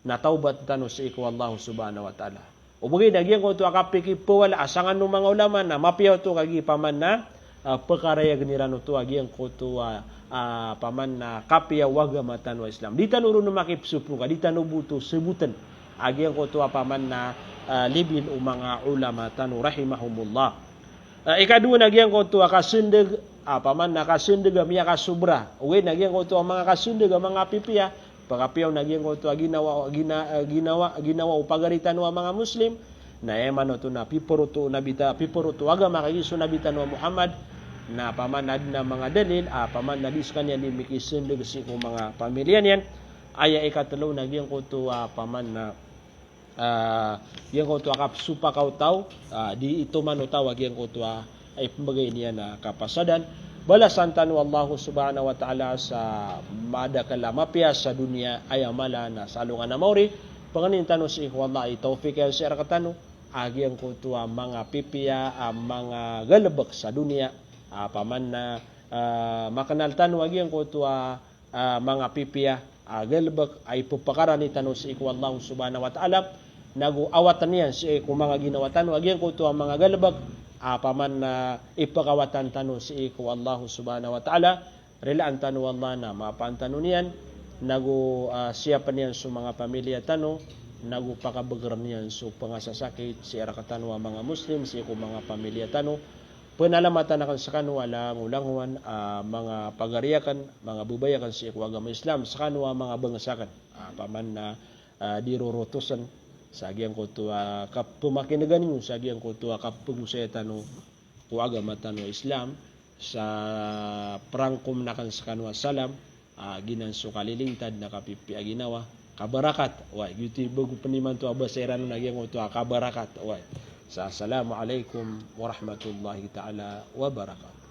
na tawbat tano sii ko Allah subhanahu wa ta'ala. Ogaid na giyangkoto a kapikipawala a sangan o manga ulama na mapiya oto kagiya paman na, ah, pkarayagn iran oto a giyangkoto a, ah, paman na kapiya o agama tano a Islam. Di tano ron makipsopoka, di tano bo oto sabotn a giyangkoto a paman na, ah, libil o manga ulama tano rahimahumullah. Ah, ikadowa na giyangkoto a kasndg, ah, paman na kasndg a miyakasobra. Ogaid na giyangkoto a manga kasndg a manga pipiya. Pakapiya on na giyangkoto a ginawa, gina-, ah, ginawa, ginawa o pagari tano a manga Muslim. Na aya maana oto na piporoto o Nabi ta-, piporoto o agama kagiya so Nabi tano a Muhammad. Na paman na adn a manga dalil, ah, paman na di skaniyan di mikisndg sii ko manga pamiliya niyan. Aya ikatlo na giyangkoto a paman na ah, giyangkoto a kapsopak o taw, ah, di itoman o taw a giyangkoto a ipmbgay niyan a kapasadan. Balasan tano o Allah subhanahu wa ta'ala sa madakl a mapiya sa doniya, aya mala na sa alongan a maori. Pangnin tano sii ko Allah i tawfik iyan sii rktano a giyangkoto a manga pipiya a manga galbk sa doniya. Ah, paman na, ah, maknal tano a giyangkoto a ah, manga pipiya a galbk a ipphakaran tano sii ko Allah subhanahu wa ta'ala. nago awatan iyan sii ko manga ginawa tano a giyangkoto a manga galebek, a opama na ipekawatan tano sii ko Allah subhanahu wa ta'ala, rilaan tano o Allah na maapaan tano niyan, nago, ah, siyapen iyan so manga pamilya tano, nago pakabegeren iyan so pengasasakit sii rektano a manga Muslim, sii ko manga pamilya tano. Penalamatan aken sekano a langolangowan, ah, manga pagari aken, manga bebay aken sii ko agama Islam, sekano a manga bangsa aken. Ah, opama na, ah, di rorotosen sa giyangkoto a kapemakinegan iyo, sa giyangkoto a kapegosaya tano ko agama tano a Islam, sa perangkomen aken sekano a salam, ah, giyanan so kalilintad na kapipiya ginawa, kabarakat, oway, giyoto i bago pen imanto a basa iran on a giyangkoto a kabarakat, oway. Sa assalamu alaikum warahmatullahi ta'ala wabarakatuh.